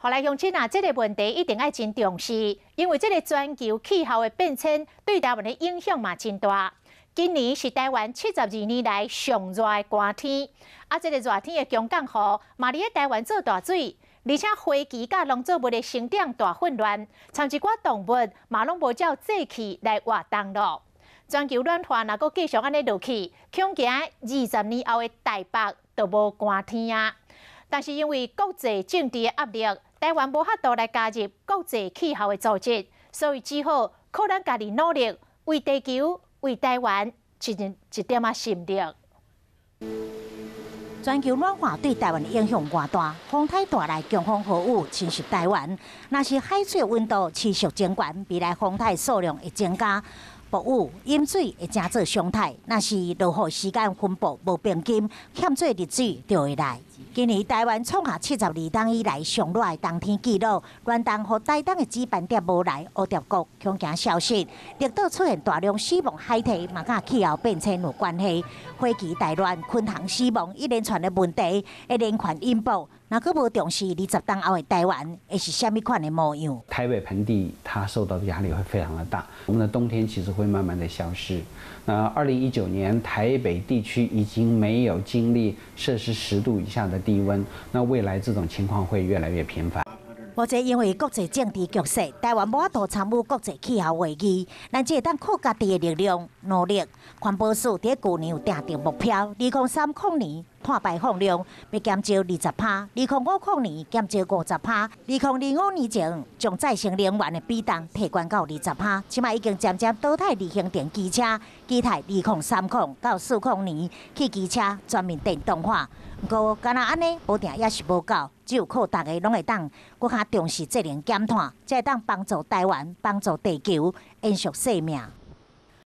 予來鄉親啊，這个問題一定愛真重視，因為這个全球氣候的變遷對台灣的影響嘛真大。今年是台灣72年來上熱的寒天，啊，這个熱天的強降雨嘛佇咧台灣做大水，而且花墘佮農作物的生長大混亂，參一寡動物嘛攏無照節氣來活動囉。全球暖化若閣繼續按呢落去，恐驚20年後的台北就無寒天啊！但是因為國際政治的壓力，台灣無法度來加入國際氣候的組織，所以只好靠咱家己努力，為地球、為台灣盡一點仔心力。全球暖化對台灣的影響偌大，風颱帶來強風豪雨侵襲台灣。若是海水溫度持續增懸，未來風颱數量會增加，暴雨、淹水會成做常態。若是落雨時間分布無平均，欠水日子就會來。今年台灣創下72冬以來上熱的冬天紀錄，暖冬予台東的紫斑蝶無來，蝴蝶谷恐驚消失，綠島出現大量死亡海堤，嘛佮氣候變遷有關係。花墘大亂、昆蟲死亡，一連串的問題，會連環引爆。若閣無重視，20冬後的台灣會是啥物款的模樣？台北盆地它受到的壓力會非常的大，我們的冬天其實會慢慢的消失。那2019年台北地區已經沒有經歷攝氏10度以下的低溫，那未來這種情況會越來越頻繁。目前因為國際政治局勢，台灣無法度參與國際氣候會議，咱只會當靠家己的力量努力。環保署佇舊年有訂定目標，2030年碳排放量欲減少20%，2050年減少50%，2025年前將再生能源的比重提懸到20%。這擺已經漸漸淘汰離行電機車，期待2030到40年汽機車全面電動化。毋過，敢若按呢，無定猶是無夠，只有靠大家攏會當閣較重視節能減碳，才會當幫助台灣、幫助地球延續生命。